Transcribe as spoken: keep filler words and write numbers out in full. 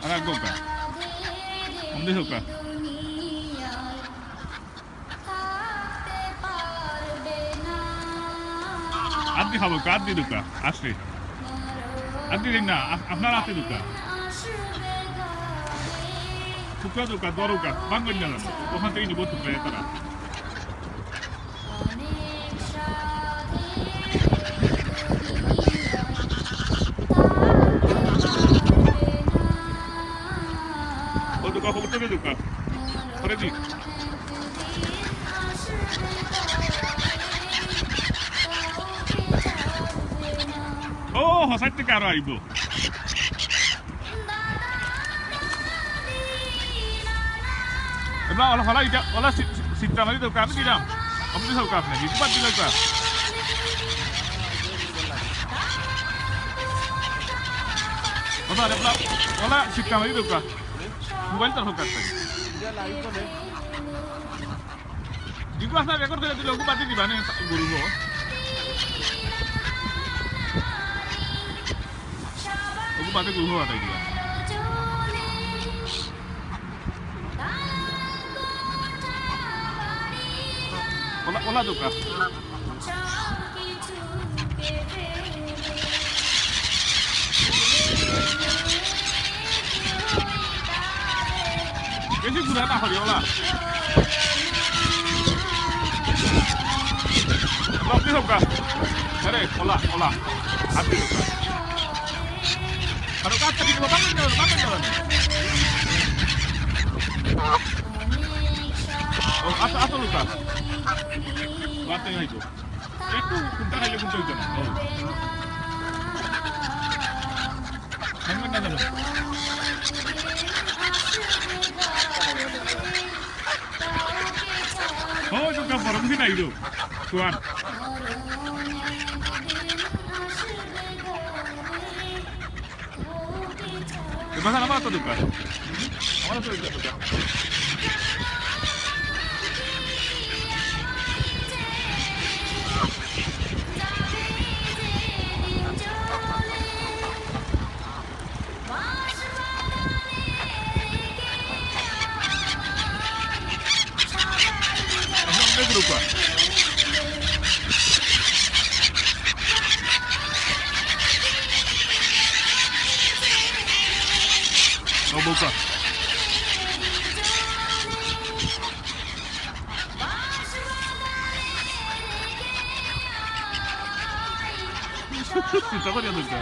রাখবো কা? কম দিছো কা? আদি খাবো কা? আদি দুকা, আসলে। আদি দিন না, আ-, আপনার হাতে দুকা। টুকরা দুকা, দরুকা, বাঙ্গন জানা। ওখান থেকে নিবো টুকরা তারা। ও দুকা, ও দুকা। করে দি। ও, হসাইতে কারো আইবো। এবার ওলা, ওলা, এটা, ওলা সি-, সি-, সিটটা মারি দরকার, আমি দিলাম। আপনি সব কাজ নাই, একবার দিলে কাজ। ওলা, এবার ওলা সিটটা মারি দরকার। মোবাইল তো হোক কাজ নাই। যেগুলো আপনার রেকর্ড করে দিলে ওগুলো বাদ দিয়ে দিবা, আমি গরুবো। ওগুলো বাদে গরুবো বাতাই দিবা। ওলা, ওলা দোকা। বেশি ঘুরা না করি, ওলা। বাপরে, হোক গা। আরে, ওলা, ওলা। হাত দিয়ে হোক গা। আরে, কাজ থেকে দিবো, বাপরে, বাপরে, বাপরে। ও, আতো, আতো, লোকা। বাপরে, নাই তো। একটু কুন্তা খাইলে কুন্তা হইতো না। ও। খাইবেন না কেন? ও, তো কা বড় মুখে নাই তো। তুয়ার। এবার আমার তো দোকান। আমার তো দোকান। চিন্তা করিয়া দেখবে।